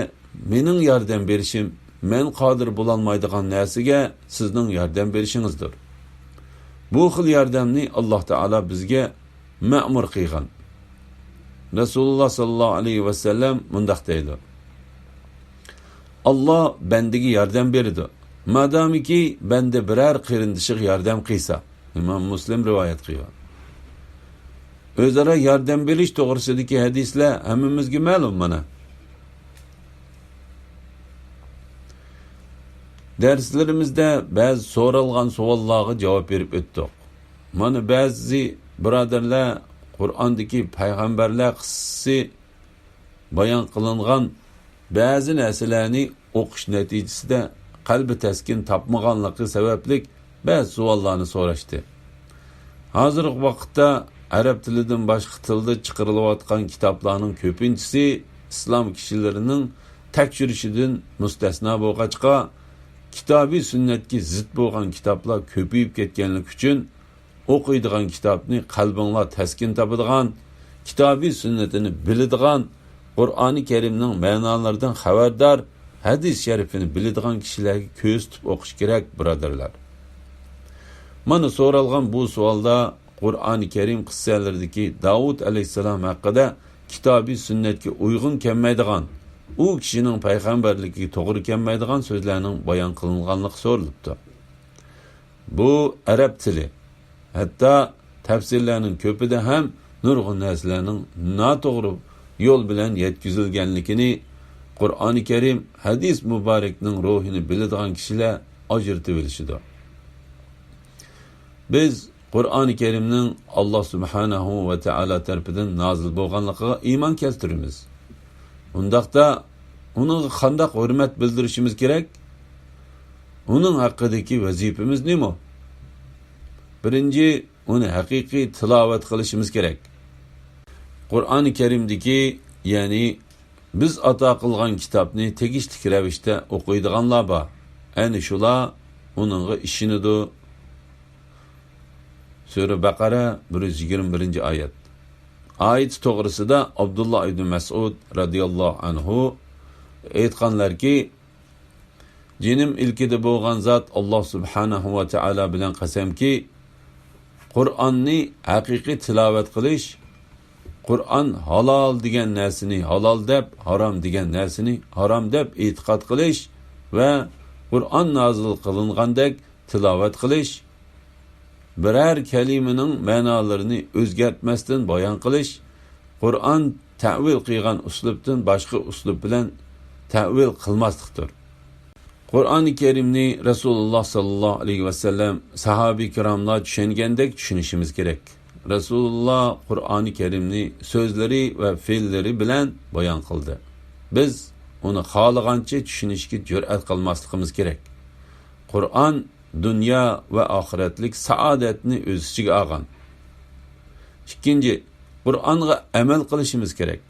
مېنىڭ ياردەم بېرىشىم، مەن قادىر بولالمايدىغان نەرسىگە سىزنىڭ ياردەم بېرىشىڭىزدۇر. بۇ خىل ياردەمنى ئاللا تائالا بىزگە مەمۇر قىلغان. رەسۇلۇللا ساللاللاھۇ ئەلەيھى ۋەسەللەم مۇنداق دەيدۇ: ئاللا بەندىگە ياردەم بېرىدۇ، مادامىكى بەندە بىرەر قېرىندىشىغا ياردەم قىلسا. ئىمام مۇسلىم رىۋايەت قىلغان. ئۆزئارا ياردەم بېرىش توغرىسىدىكى ھەدىسلەر ھەممىمىزگە مەلۇم مانا. دەرسلىرىمىزدە بەزى سورالغان سوئاللارغا جاۋاب بېرىپ ئۆتتۇق. مانا بەزى بۇرادەرلەر قۇرئاندىكى پەيغەمبەرلەر قىسسىسى بايان قىلىنغان بەزى نەرسىلەرنى ئوقۇش نەتىجىسىدە قەلبى تەسكىن تاپمىغانلىقى سەۋەبلىك بەزى سوئاللارنى سوراشتى. ھازىرقى ۋاقىتتا ئەرەب تىلىدىن باشقا تىلدا چىقىرىلىۋاتقان كىتابلارنىڭ كۆپىنچىسى ئىسلام كىشىلىرىنىڭ تەكشۈرۈشىدىن مۇستەسنا بولغاچقا، كىتابى سۈننەتكە زىت بولغان كىتابلار كۆپىيىپ كەتكەنلىكى ئۈچۈن، ئوقۇيدىغان كىتابنى قەلبىڭلار تەسكىن تاپىدىغان، كىتابى سۈننىتىنى بىلىدىغان، قۇرئانى كەرىمنىڭ مەنالىرىدىن خەۋەردار، ھەدىس شەرىپىنى بىلىدىغان كىشىلەرگە كۆرسىتىپ ئوقۇش كېرەك، بۇرادەرلەر. مانا سورالغان بۇ سوئالدا قۇرئانى كەرىم قىسسەلىرىدىكى داۋۇت ئەلەيھىسسالام ھەققىدە كىتابى سۈننەتكە ئۇيغۇن كەلمەيدىغان، ئۇ كىشىنىڭ پەيغەمبەرلىكىگە توغرا كەلمەيدىغان سۆزلەرنىڭ بايان قىلىنغانلىقى سورىلىپتۇ. بۇ ئەرەب تىلى. ھەتتا تەپسىرلەرنىڭ كۆپىدە ھەم نۇرغۇن نەرسىلەرنىڭ ناتوغرا يول بىلەن يەتكۈزۈلگەنلىكىنى قۇرئانى كەرىم، ھەدىس مۇبارەكنىڭ روھىنى بىلىدىغان كىشىلەر ئاجرىتىۋېلىشىدۇ. بىز قۇرئانى كەرىمنىڭ ئاللا سۇبھانەھۇ ۋە تائالا تەرىپىدىن نازىل بولغانلىقىغا ئىمان كەلتۈرىمىز. ئۇنداقتا ئۇنىڭغا قانداق ھۆرمەت بىلدۈرۈشىمىز كېرەك؟ ئۇنىڭ ھەققىدىكى ۋەزىپىمىز نېمە؟ بىرىنچى، ئۇنى ھەقىقىي تىلاۋەت قىلىشىمىز كېرەك. قۇرئانى كەرىمدىكى، يەنى بىز ئاتا قىلغان كىتابنى تېگىشلىك رەۋىشتە ئوقۇيدىغانلار بار. ئەنە شۇلار ئۇنىڭغا ئىشىنىدۇ. سۈرە بەقەرە، بىر يۈز يىگىرمە بىرىنچى ئايەت. ئايىتى توغرىسىدا ئابدۇللا ئىبنى مەسئۇد رەزىياللاھۇ ئەنھۇ ئېيتقانلاركى، جېنىم ئىلكىدە بولغان زات ئاللاھ سۇبھانەھۇ ۋە تائالا بىلەن قەسەمكى، قۇرئاننى ھەقىقىي تىلاۋەت قىلىش، قۇرئان ھالال دېگەن نەرسىنى ھالال دەپ، ھارام دېگەن نەرسىنى ھارام دەپ ئېتىقاد قىلىش ۋە قۇرئان نازىل قىلىنغاندەك تىلاۋەت قىلىش، بىرەر كەلىمىنىڭ مەنالىرىنى ئۆزگەرتمەستىن بايان قىلىش، قۇرئان تەئۋىل قىلغان ئۇسلۇبتىن باشقا ئۇسلۇب بىلەن تەئۋىل قىلماسلىقتۇر. قۇرئانى كەرىمنى رەسۇلۇللاھ ساللاللاھۇ ئەلەيھى ۋەسەللەم، ساھابە كىراملار چۈشەنگەندەك چۈشىنىشىمىز كېرەك. رەسۇلۇللاھ قۇرئانى كەرىمنى سۆزلىرى ۋە پېئىللىرى بىلەن بايان قىلدى. بىز ئۇنى خالىغانچە چۈشىنىشكە جۈرئەت قىلماسلىقىمىز كېرەك. قۇرئان دۇنيا ۋە ئاخىرەتلىك سائادەتنى ئۆز ئىچىگە ئالغان. ئىككىنچى، قۇرئانغا ئەمەل قىلىشىمىز كېرەك.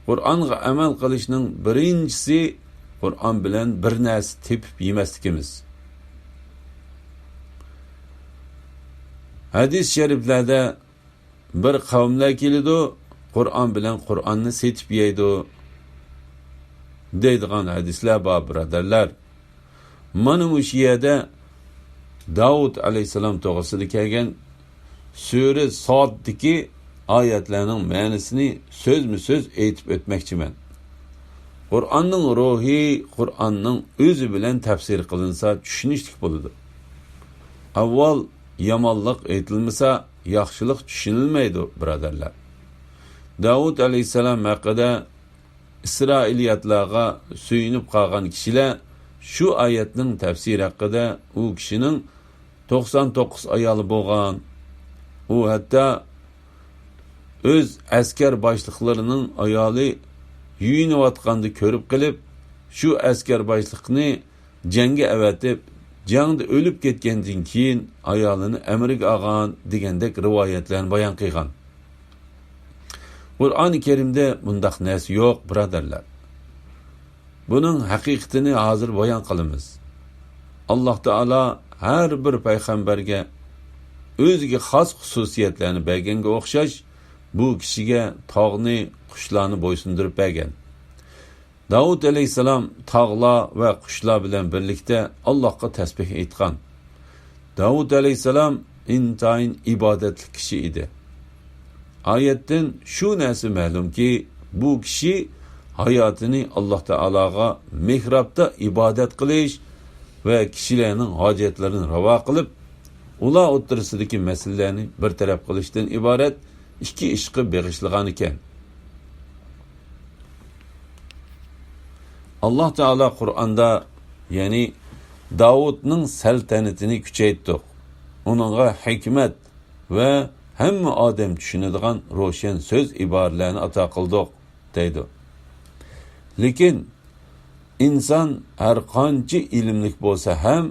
قۇرئانغا ئەمەل قىلىشنىڭ بىرىنچىسى، قۇرئان بىلەن بىر نەرسە تېپىپ يېمەسلىكىمىز. ھەدىس شەرىپلەردە بىر قەۋملەر كېلىدۇ، قۇرئان بىلەن قۇرئاننى سېتىپ يەيدۇ، دەيدىغان ھەدىسلەر بار، بۇرادەرلەر. مانا مۇشۇ يەردە داۋۇت ئەلەيھىسسالام توغرىسىدا كەلگەن سۈرە ساددىكى ئايەتلەرنىڭ مەنىسىنى سۆزمۇ سۆز ئېيتىپ ئۆتمەكچىمەن. قۇرئاننىڭ روھى قۇرئاننىڭ ئۆزى بىلەن تەپسىر قىلىنسا چۈشىنىشلىك بولىدۇ. ئاۋۋال يامانلىق ئېيتىلمىسا، ياخشىلىق چۈشىنىلمەيدۇ، بۇرادەرلەر. داۋۇت ئەلەيھىسسالام ھەققىدە ئىسرائىلىيەتلەرگە سۆيۈنۈپ قالغان كىشىلەر شۇ ئايەتنىڭ تەپسىرى ھەققىدە، ئۇ كىشىنىڭ توقسان توققۇز ئايالى بولغان، ئۇ ھەتتا ئۆز ئەسكەر باشلىقلىرىنىڭ ئايالى يۇيۇنۇۋاتقاندا كۆرۈپ قېلىپ، شۇ ئەسكەر باشلىقنى جەڭگە ئەۋەتىپ، جەڭدە ئۆلۈپ كەتكەندىن كېيىن ئايالىنى ئەمرىگە ئالغان دېگەندەك رىۋايەتلەرنى بايان قىلغان. قۇرئانى كەرىمدە بۇنداق نەرسە يوق، بۇرادەرلەر. بۇنىڭ ھەقىقىتىنى ھازىر بايان قىلىمىز. ئاللاھ تائالا ھەر بىر پەيغەمبەرگە ئۆزىگە خاس خۇسۇسىيەتلەرنى بەرگەنگە ئوخشاش، بۇ كىشىگە تاغنى، قۇشلارنى بويسۇندۇرۇپ بەرگەن. داۋۇت ئەلەيھىسسالام تاغلار ۋە قۇشلار بىلەن بىرلىكتە ئاللاھقا تەسبىھ ئېيتقان. داۋۇت ئەلەيھىسسالام ئىنتايىن ئىبادەتلىك كىشى ئىدى. ئايەتتىن شۇ نەرسە مەلۇمكى، بۇ كىشى ھاياتىنى ئاللاھ تائالاغا مېھرابتا ئىبادەت قىلىش ۋە كىشىلەرنىڭ ھاجەتلىرىنى راۋا قىلىپ، ئۇلار ئوتتۇرىسىدىكى مەسىلىلەرنى بىر تەرەپ قىلىشتىن ئىبارەت ئىككى ئىشقا بېغىشلىغانىكەن. ئاللاھ تائالا قۇرئاندا، يەنى داۋۇتنىڭ سەلتەنىتىنى كۈچەيتتۇق، ئۇنىڭغا ھېكمەت ۋە ھەممە ئادەم چۈشىنىدىغان روشەن سۆز ئىبارىلەرنى ئاتا قىلدۇق، دەيدۇ. لېكىن ئىنسان ھەر قانچە ئىلىملىك بولسا ھەم،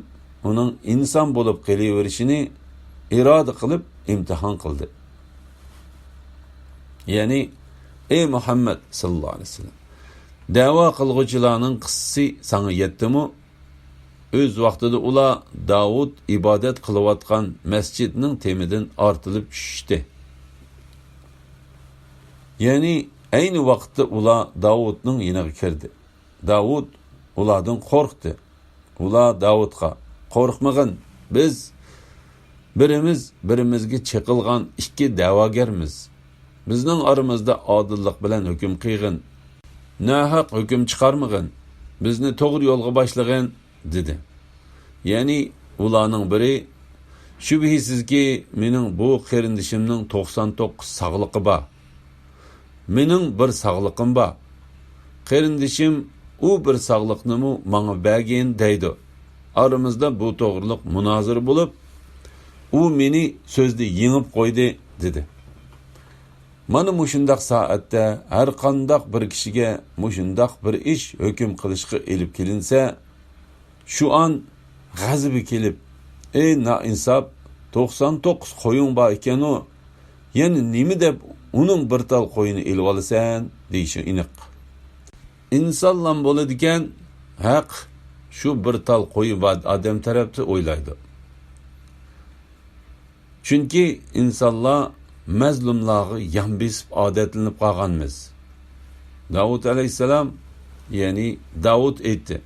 ئۇنىڭ ئىنسان بولۇپ قېلىۋېرىشىنى ئىرادە قىلىپ ئىمتىھان قىلدى. يەنى، ئەي مۇھەممەد ساللاللاھۇ ئەلەيھى ۋەسەللەم، دەۋا قىلغۇچىلارنىڭ قىسسىسى ساڭا يەتتىمۇ؟ ئۆز ۋاقتىدا ئۇلار داۋۇت ئىبادەت قىلىۋاتقان مەسچىتنىڭ تېمىدىن ئارتىلىپ چۈشۈشتى. يەنى ئەينى ۋاقىتتا ئۇلار داۋۇتنىڭ يېنىغا كىردى. داۋۇت ئۇلاردىن قورقتى. ئۇلار داۋۇتقا، «قورقمىغىن، بىز بىرىمىز بىرىمىزگە چېقىلغان ئىككى دەۋاگەرمىز. بىزنىڭ ئارىمىزدا ئادىللىق بىلەن ھۆكۈم قىلغىن. ناھەق ھۆكۈم چىقارمىغىن. بىزنى توغرا يولغا باشلىغىن» دېدى. يەنى ئۇلارنىڭ بىرى، «شۈبھىسىزكى، مېنىڭ بۇ قېرىندىشىمنىڭ توقسان توققۇز ساغلىقى بار. مېنىڭ بىر ساغلىقىم بار. قېرىندىشىم ئۇ بىر ساغلىقنىمۇ ماڭا بەرگىن دەيدۇ. ئارىمىزدا بۇ توغرىلىق مۇنازىرە بولۇپ، ئۇ مېنى سۆزدە يېڭىپ قويدى» دېدى. مانا مۇشۇنداق سائەتتە ھەرقانداق بىر كىشىگە مۇشۇنداق بىر ئىش ھۆكۈم قىلىشقا ئېلىپ كېلىنسە، شۇ ئان غەزىپى كېلىپ، «ئەي نائىنساپ، توقسان توققۇز قويۇڭ بار ئىكەنۇ، يەنە نېمە دەپ ئۇنىڭ بىر تال قويىنى ئېلىۋالىسەن؟» دېيىشى ئېنىق. ئىنسانلام بولىدىكەن، ھەق، شۇ بىر تال قويى بار ئادەم تەرەپتە ئويلايدۇ. چۈنكى ئىنسانلار مەزلۇملارغا يان بېسىپ ئادەتلىنىپ قالغانمىز. داۋۇت ئەلەيھىسسالام يەنى داۋۇت ئېيتتى،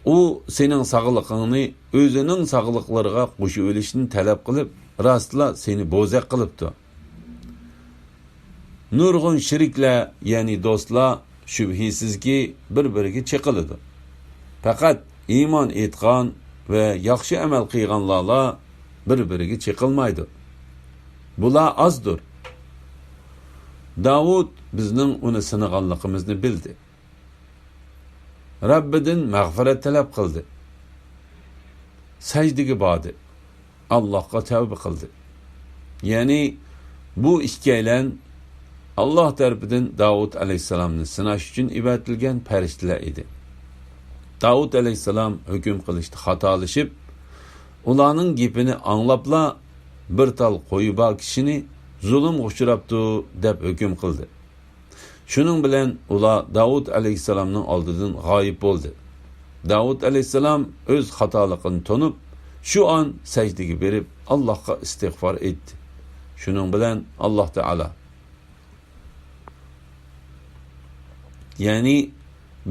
ئۇ سېنىڭ ساغلىقىڭنى ئۆزىنىڭ ساغلىقلىرىغا قوشۇۋېلىشنى تەلەپ قىلىپ، راستلا سېنى بوزەك قىلىپتۇ. نۇرغۇن شېرىكلەر، يەنى دوستلار، شۈبھىسىزكى، بىر-بىرىگە چېقىلىدۇ. پەقەت ئىمان ئېيتقان ۋە ياخشى ئەمەل قىلغانلارلا بىر-بىرىگە چېقىلمايدۇ. بۇلار ئازدۇر. داۋۇت بىزنىڭ ئۇنى سىنىغانلىقىمىزنى بىلدى. رەببىدىن مەغپىرەت تەلەپ قىلدى. سەجدىگە باردى. ئاللاھقا تەۋبە قىلدى. يەنى بۇ ئىككىيلەن ئاللاھ تەرىپىدىن داۋۇت ئەلەيھىسسالامنى سىناش ئۈچۈن ئەۋەتىلگەن پەرىشتىلەر ئىدى. داۋۇت ئەلەيھىسسالام ھۆكۈم قىلىشتا خاتالىشىپ، ئۇلارنىڭ گېپىنى ئاڭلاپلا، بىر تال قويى بار كىشىنى زۇلۇمغا ئۇچراپتۇ دەپ ھۆكۈم قىلدى. شۇنىڭ بىلەن ئۇلار داۋۇت ئەلەيھىسسالامنىڭ ئالدىدىن غايىب بولدى. داۋۇت ئەلەيھىسسالام ئۆز خاتالىقىنى تونۇپ، شۇ ئان سەجدىگە بېرىپ، ئاللاھقا ئىستىغپار ئېيتتى. شۇنىڭ بىلەن ئاللاھ تائالا، يەنى،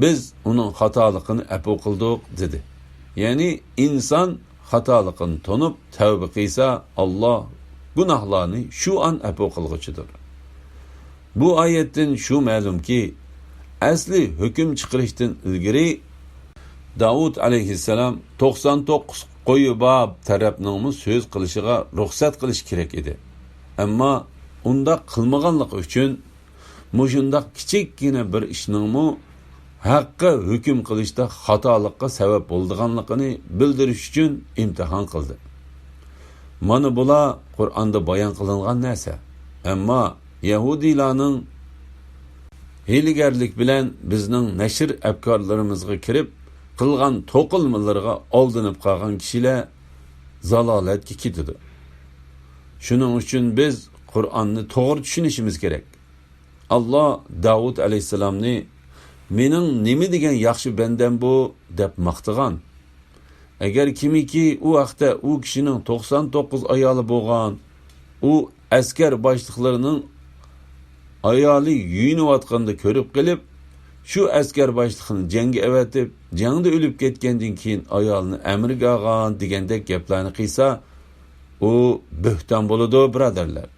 بىز ئۇنىڭ خاتالىقىنى ئەپۇ قىلدۇق، دېدى. يەنى، ئىنسان خاتالىقىنى تونۇپ، تەۋبە قىلسا، ئاللاھ گۇناھلارنى شۇ ئان ئەپۇ قىلغۇچىدۇر. بۇ ئايەتتىن شۇ مەلۇمكى، ئەسلى ھۆكۈم چىقىرىشتىن ئىلگىرى داۋۇت ئەلەيھىسسالام توقسان توققۇز قويى بار تەرەپنىڭمۇ سۆز قىلىشىغا رۇخسەت قىلىش كېرەك ئىدى. ئەمما ئۇنداق قىلمىغانلىقى ئۈچۈن، مۇشۇنداق كىچىككىنە بىر ئىشنىڭمۇ ھەققە ھۆكۈم قىلىشتا خاتالىققا سەۋەب بولىدىغانلىقىنى بىلدۈرۈش ئۈچۈن ئىمتىھان قىلدى. مانا بۇلار قۇرئاندا بايان قىلىنغان نەرسە. ئەمما يەھۇدىيلارنىڭ ھىيلىگەرلىك بىلەن بىزنىڭ نەشر ئەپكارلىرىمىزغا كىرىپ، قىلغان توقۇلمىلىرىغا ئالدىنىپ قالغان كىشىلەر زالالەتكە كېتىدۇ. شۇنىڭ ئۈچۈن بىز قۇرئاننى توغرا چۈشىنىشىمىز كېرەك. ئاللاھ داۋۇت ئەلەيھىسسالامنى، «مېنىڭ نېمە دېگەن ياخشى بەندەم بۇ» دەپ ماختىغان. ئەگەر كىمكى ئۇ ھەقتە ئۇ كىشىنىڭ توقسان توققۇز ئايالى بولغان، ئۇ ئەسكەر باشلىقلىرىنىڭ ئايالى يۇيۇنۇۋاتقىنىدا كۆرۈپ قېلىپ، شۇ ئەسكەر باشلىقىنى جەڭگە ئەۋەتىپ، جەڭدە ئۆلۈپ كەتكەندىن كېيىن ئايالىنى ئەمرىگە ئالغان دېگەندەك گەپلەرنى قىلسا، ئۇ بۆھتان بولىدۇ، بۇرادەرلەر.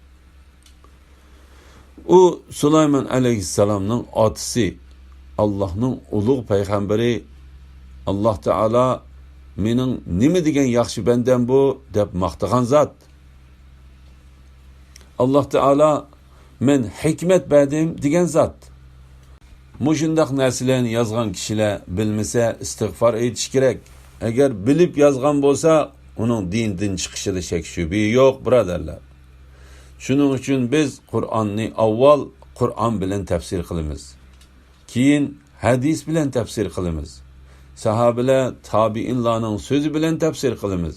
ئۇ سۇلايمان ئەلەيھىسسالامنىڭ ئاتىسى، ئاللاھنىڭ ئۇلۇغ پەيغەمبىرى. ئاللاھ تائالا «مېنىڭ نېمە دېگەن ياخشى بەندەم بۇ» دەپ ماختىغان زات. ئاللاھ تائالا «مەن ھېكمەت بەردىم» دېگەن زات. مۇشۇنداق نەرسىلەرنى يازغان كىشىلەر بىلمىسە، ئىستىغپار ئېيتىشى كېرەك. ئەگەر بىلىپ يازغان بولسا، ئۇنىڭ دىندىن چىقىشىدا شەك-شۈبھە يوق، بۇرادەرلەر. شۇنىڭ ئۈچۈن بىز قۇرئاننى ئاۋۋال قۇرئان بىلەن تەپسىر قىلىمىز. كېيىن ھەدىس بىلەن تەپسىر قىلىمىز. ساھابىلەر، تابىئىنلارنىڭ سۆزى بىلەن تەپسىر قىلىمىز.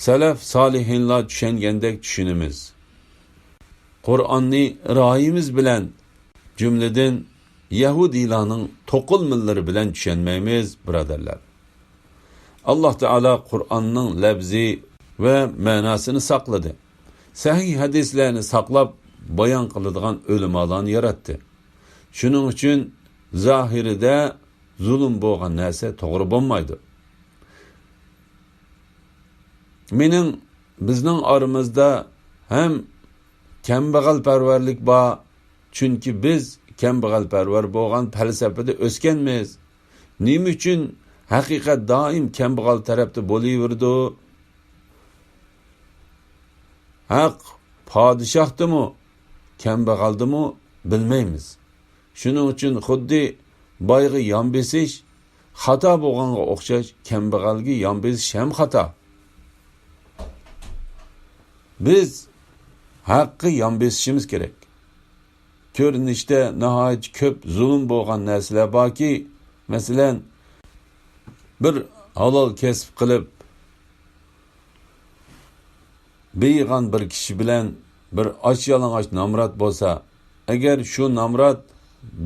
سەلەف سالىھىنلار چۈشەنگەندەك چۈشىنىمىز. قۇرئاننى رايىمىز بىلەن، جۈملىدىن يەھۇدىيلارنىڭ توقۇلمىلىرى بىلەن چۈشەنمەيمىز، بۇرادەرلەر. ئاللاھ تائالا قۇرئاننىڭ لەپزى ۋە مەناسىنى ساقلىدى. سەھىھ ھەدىسلەرنى ساقلاپ بايان قىلىدىغان ئۆلىمالارنى ياراتتى. شۇنىڭ ئۈچۈن زاھىرىدە زۇلۇم بولغان نەرسە توغرا بولمايدۇ. مېنىڭ، بىزنىڭ ئارىمىزدا ھەم كەمبەغەلپەرۋەرلىك بار، چۈنكى بىز كەمبەغەلپەرۋەر بولغان پەلسەپىدە ئۆسكەنمىز. نېمە ئۈچۈن ھەقىقەت دائىم كەمبەغەل تەرەپتە بولۇۋېرىدۇ؟ ھەق پادىشاھتىمۇ، كەمبەغەلدىمۇ بىلمەيمىز. شۇنىڭ ئۈچۈن خۇددى بايغا يان بېسىش خاتا بولغانغا ئوخشاش، كەمبەغەلگە يان بېسىش ھەم خاتا. بىز ھەققە يان بېسىشىمىز كېرەك. كۆرۈنۈشتە ناھايىتى كۆپ زۇلۇم بولغان نەرسىلەر باركى، مەسىلەن، بىر ھالال كەسىپ قىلىپ، بېيىغان بىر كىشى بىلەن بىر ئاچ-يالىڭاچ نامرات بولسا، ئەگەر شۇ نامرات،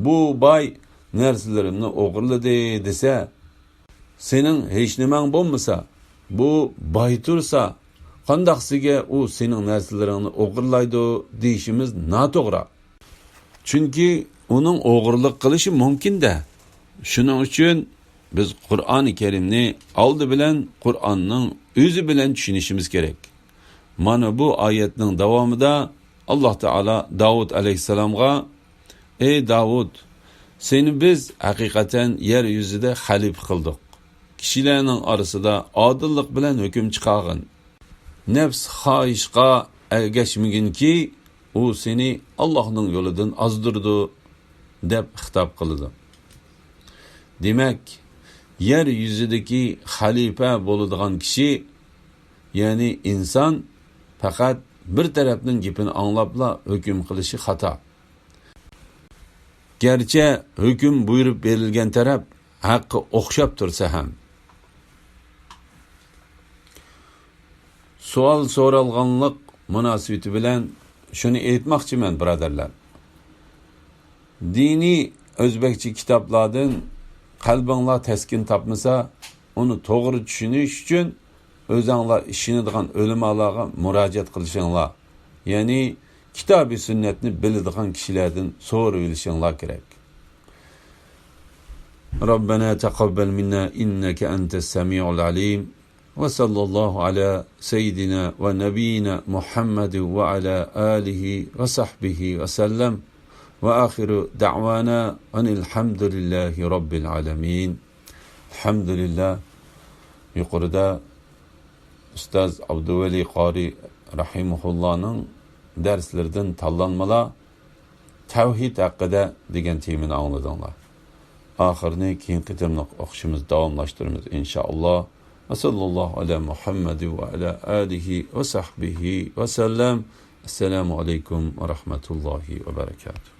«بۇ باي نەرسىلىرىمنى ئوغرىلىدى» دېسە، سېنىڭ ھېچنېمەڭ بولمىسا، بۇ باي تۇرسا، قانداقسىگە ئۇ سېنىڭ نەرسىلىرىڭنى ئوغرىلايدۇ دېيىشىمىز ناتوغرا. چۈنكى ئۇنىڭ ئوغرىلىق قىلىشى مۇمكىن-دە. شۇنىڭ ئۈچۈن بىز قۇرئانى كەرىمنى ئالدى بىلەن قۇرئاننىڭ ئۆزى بىلەن چۈشىنىشىمىز كېرەك. مانا بۇ ئايەتنىڭ داۋامىدا ئاللاھ تائالا داۋۇت ئەلەيھىسسالامغا، ئەي داۋۇت، سېنى بىز ھەقىقەتەن يەر يۈزىدە خەلىپە قىلدۇق. كىشىلەرنىڭ ئارىسىدا ئادىللىق بىلەن ھۆكۈم چىقارغىن. نەپس خاھىشقا ئەگەشمىگىنكى، ئۇ سېنى ئاللاھنىڭ يولىدىن ئازدۇرىدۇ، دەپ خىتاب قىلىدۇ. دېمەك، يەر يۈزىدىكى خەلىپە بولىدىغان كىشى، يەنى ئىنسان، پەقەت بىر تەرەپنىڭ گېپىنى ئاڭلاپلا ھۆكۈم قىلىشى خاتا. گەرچە ھۆكۈم بۇيرۇپ بېرىلگەن تەرەپ ھەققە ئوخشاپ تۇرسا ھەم. سوئال سورالغانلىق مۇناسىۋىتى بىلەن شۇنى ئېيتماقچىمەن، بۇرادەرلەر. دىنىي ئۆزبەكچە كىتابلاردىن قەلبىڭلار تەسكىن تاپمىسا، ئۇنى توغرا چۈشىنىش ئۈچۈن ئۆزەڭلار ئىشىنىدىغان ئۆلىمالارغا مۇراجىئەت قىلىشىڭلار، يەنى كىتابى سۈننەتنى بىلىدىغان كىشىلەردىن سورىۋېلىشىڭلار كېرەك. ربنا تقبل منا إنك أنت السميع العليم. وصلى الله على سيدنا ونبينا محمد وعلى آله وصحبه وسلم. وآخر دعوانا أن الحمد لله رب العالمين. ئەلھەمدۇلىللا، يۇقىرىدا ئۇستاز ئابدۇۋەلى قارى رەھىمەھۇللانىڭ دەرسلىرىدىن تاللانمىلار، تەۋھىد ھەققىدە دېگەن تېمىنى ئاڭلىدىڭلار. ئاخىرىنى كېيىنكى قېتىملىق ئوقۇشىمىز داۋاملاشتۇرىمىز، ئىنشائاللا. وصلى الله على محمد وعلى آله وصحبه وسلم. السلام عليكم ورحمة الله وبركاته.